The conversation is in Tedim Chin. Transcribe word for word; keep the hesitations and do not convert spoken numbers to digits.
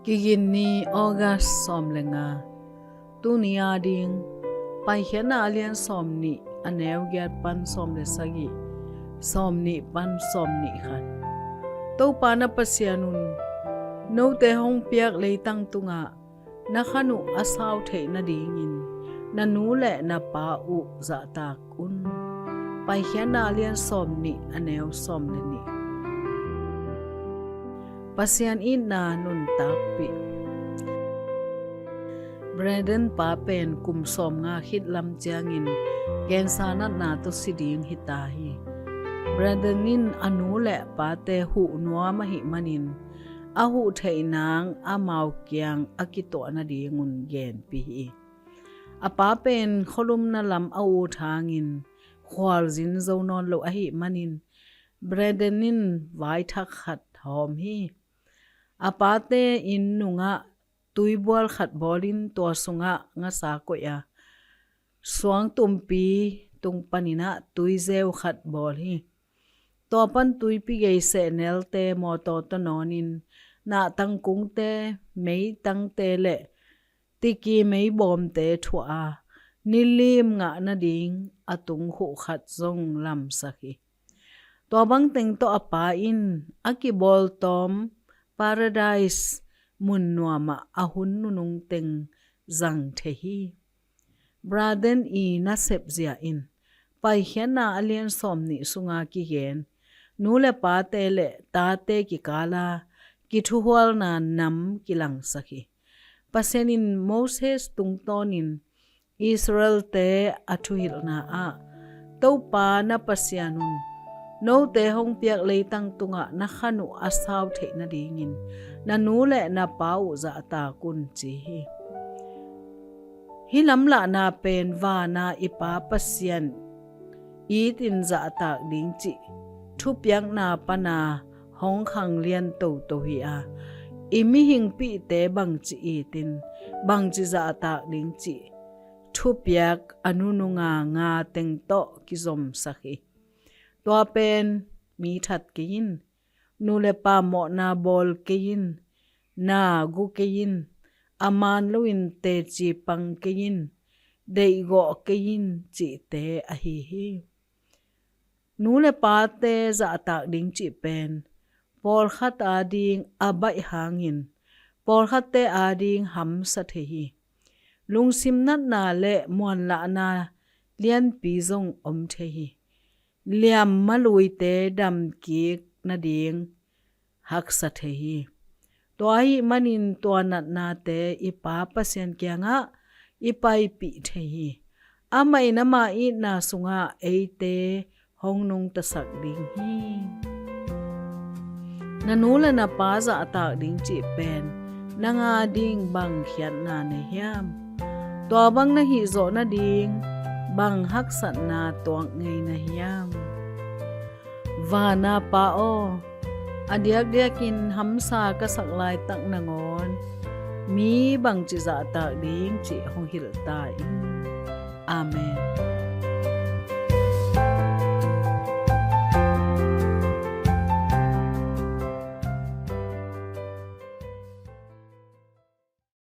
Kigin ni, August sawm le nga. Tuni ading, Paikhiatna a lian sawm nih, a neu giat pan sawm le sagih, sawm nih pan sawm nih khat. Topa na Pasian un note hong piak leitang tungah na khan uh a sau theih nadingin na nu le na pa uh zahtak un. Paikhiatna a lian sawm nih, a neu sawm le nih. Pasian itna nuntakpih. Brandon pa pen kum sawm nga khit lam ciangin gensa natna tawh si ding hi ta hi. Brandon in a nu le pate huh nuam ahih manin a huh theih nang amau kiang a kituah nadingun genpih hi. A pa pen khualumna lam a ut hangin khualzin zo nawn lo ahih manin Brandon in vaithak khat hawm hi. A pate inn nungah tuibual khat bawlin tua sungah ngasa koih a, suangtumpi tung paninah tuizeu khat bawl hi. Tua pan tuipi gei sehnelte mawtaw tawh nawnin nahtang kungte, meitangte le tiki meibawmte thuah a, nilim ngah nading a tung khuh khat zong lamsak hi. Tua bangteng tawh a pa in a kibawltawm Paradise mun nuamah a hun nunung teng zang thei hi. Brandon i nasepzia in Paikhiatna a lian sawm nih sunga kigen nu le pate le tate kikala kithuhualna nam kilangsak hi. Pasian in Moses tungtawnin Israelte a thuhilhna ah, Topa na Pasian un note hong piak leitang tungah na khan uh a sau theih nadingin na nu le na pa uh zahtak un, ci hi. Hih lamlahna pen vana i Pa Pasian itin zahtak ding cih thupiakna pana hong khanglian toto hi a, i mihingpihte bangci itin bangci zahtak ding cih thupiak a nununga nga teng tawh kizomsak hi. Tua pen mi that kei in, nu le pa mawhna bawl kei in, na gu kei in, a man loin teci pang kei in, deihgawh kei in cihte ahi hi. Nu le pate zahtak ding cih pen pawlkhat ading a baih hangin pawlkhatte ading hamsa thei hi. Lungsim natna le muanlahna lianpi zong om thei hi. Liamma luite damkik nading haksa thei hi. Tua ahih manin tua natnate i Pa Pasian kiangah i paipih thei hi. Amah in ama itna sungah eite hong nungtasak ding hi. Na nu le na pa zahtak ding cih pen nang ading bang khiatna nei hiam? Tua bang na hihzawh nading bang haksatna tuak ngei na hiam? Vana Pa aw, a diakdiakin hamsa ka sak laitak nangawn mi bangci zahtak ding cih hong hilh ta in. Amen.